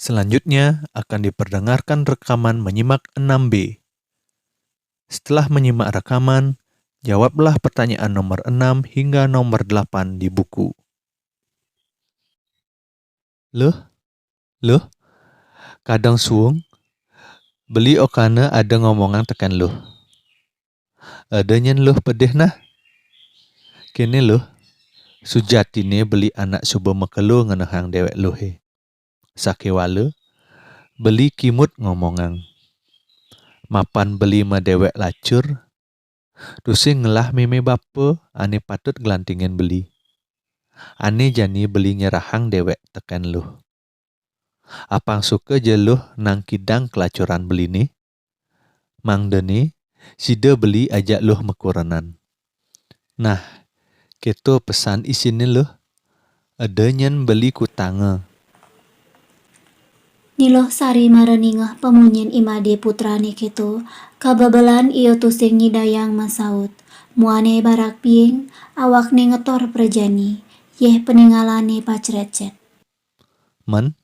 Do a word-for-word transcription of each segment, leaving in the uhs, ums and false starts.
Selanjutnya akan diperdengarkan rekaman menyimak enam B. Setelah menyimak rekaman, jawablah pertanyaan nomor enam hingga nomor delapan di buku. Luh, Luh, kadang suung, beli okana ada ngomongang teken Luh. Ada nyen Luh pedih nah. Kene Luh, sujatine beli anak suba makelo ngenehang dewek Luhe. Sakewala, beli kimut ngomongang. Mapan beli ma dewek lacur, tusing ngelah meme bapa ane patut gelantingin beli. Ane jani beli nyerahang dewek teken Luh. Apang suka ja Luh nangkidang kelacuran beline. Mangdane, sida beli ajak Luh makurenan. Nah, keto pesan isine Luh. Eda nyen beli kutanga. Ni Luh Sari mara ningeh pamunyin I Made putrane keto, kabebelan ia tusing nyidayang masaut. Muane barak piing, awakne ngetor prajani, yeh peningalane pacret-cet. Men,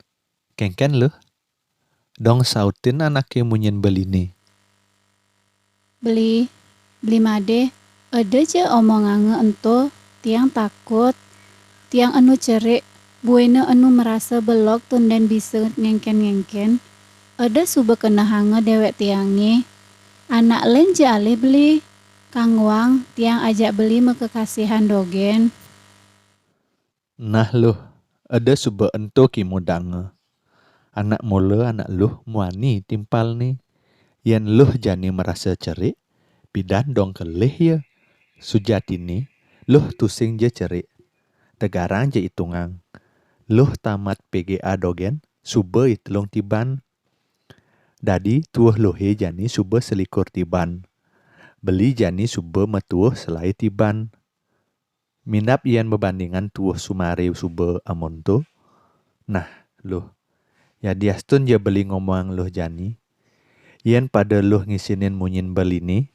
kengken Luh? Dong sautin anake munyin beline. Beli, Beli Made, eda ja omonganga ento, tiang takut. Tiang enu cerik, buina enu merasa belog tunden bisa ngengken-ngengken. Eda suba kenehanga dewek tiange. Anak len ja alih beli. Kangguang, tiang ajak beli makekasihan dogen. Nah Luh, eda suba ento kimudanga. Anak mula anak Luh muani timpalne. Yen Luh jani merasa cerik, pidan dong kelih ya. Sujatine, Luh tusing ja cerik. Tegarang ja itungang. Luh tamat P G A dogen, suba itelung tiban. Dadi tuuh Luhe jani suba selikur tiban. Beli jani suba matuuh selai tiban. Minab yen mabandingan tuuh sumare suba amonto. Nah, Luh. Yadiastun ja beli ngomong Luh jani. Yen pada Luh ngisinin munyin beline,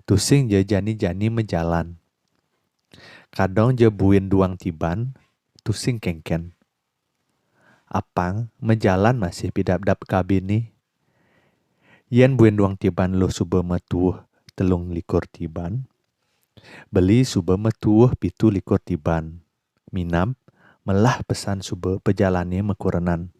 tusing ja jani-jani majalan. Kadong ja buin duang tiban, tusing kengken. Apang majalan masih pidabdab kabine. Yen buin duang tiban Luh suba matuuh telung likur tiban, beli suba matuuh pitu likur tiban. Minab, melah pesan suba pejalane makurenan.